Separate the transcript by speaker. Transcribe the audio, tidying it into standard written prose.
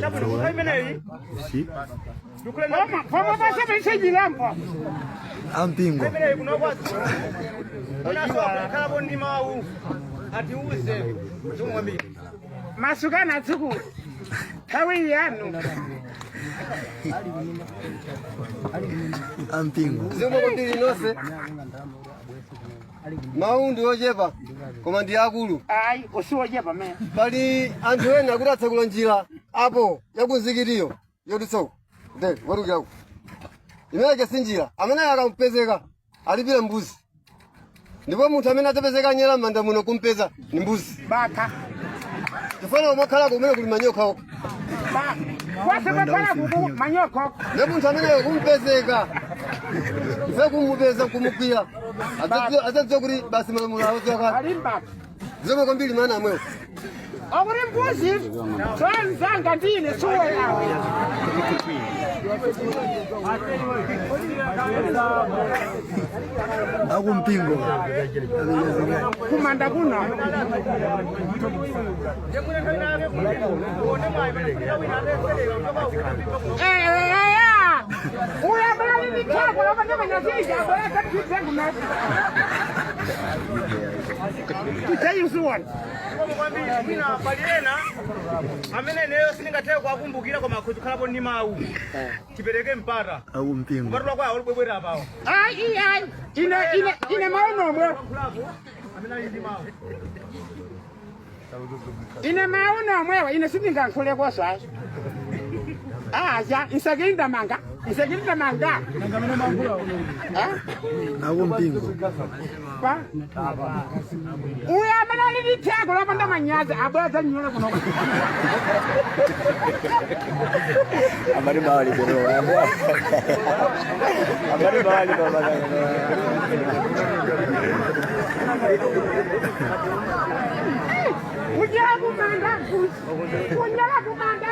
Speaker 1: Chabwino, nthawi imeneyi
Speaker 2: Koma pasapese chilambo.
Speaker 3: Ampingo.
Speaker 1: Imeneyi kunokwazi unaso ndi mawu atiuze zomwe.
Speaker 2: Masukana adzukulu. Nthawi yanu.
Speaker 3: Ampingo.
Speaker 4: Zikomo kwambiri nonse. Mawu ndi ochepa koma ndi akulu.
Speaker 2: Ayi, usiwochepa mene.
Speaker 4: Pali anthu ena kuti atsekula njira apo yakumzikitiyo yodutsa nde werukiraku imeneyo si njira. Amene akampezeka alipire mbuzi, ndipo munthu amene adzapezeka anyera m'manda muno kumpeza ni mbuzi.
Speaker 2: Baka.
Speaker 4: Chifukwa umakhalako kumene kuli manyoka okha.
Speaker 2: Kwase kwakhala kuku manyoko.
Speaker 4: Ne munthu ameneyo kumpezeka, ife kumupeza kumugwira, adzadziwa kuti basi malamulo awodziwa kale.
Speaker 2: Alimbaka.
Speaker 4: Zikomo kwambiri mana amwewo.
Speaker 2: Okuti mbuzi sonzanga ndine suwe yawe.
Speaker 3: Akumpingo.
Speaker 2: Kumanda kuno. Uyabala lithako lapha ndabanyazija abaya kathithe kuno. Tell you soon.
Speaker 1: Kwambiri mwina pali ena amene ineyo sindingathe kuwakumbukira koma akhoza ndi mawu, tipereke mpata.
Speaker 3: Akumpingo.
Speaker 1: Kupatula kwa olibwebwera apawo.
Speaker 2: Ayi ayi, ine mawu nomwe.
Speaker 1: Amene ali ndi mawu.
Speaker 2: Ine mawu nomwewa, ine sindingankhuleko ayi. Aja insekilinda manga, insekilinda manga. Eh?
Speaker 3: Akumpingo.
Speaker 2: Pa uyo amene ali ndi theko lopanda manyazi abweza nyule kuno.
Speaker 3: Amari bawali bro. Amari bawali baba.
Speaker 2: Kunyala kumanda, kunyala kumanda.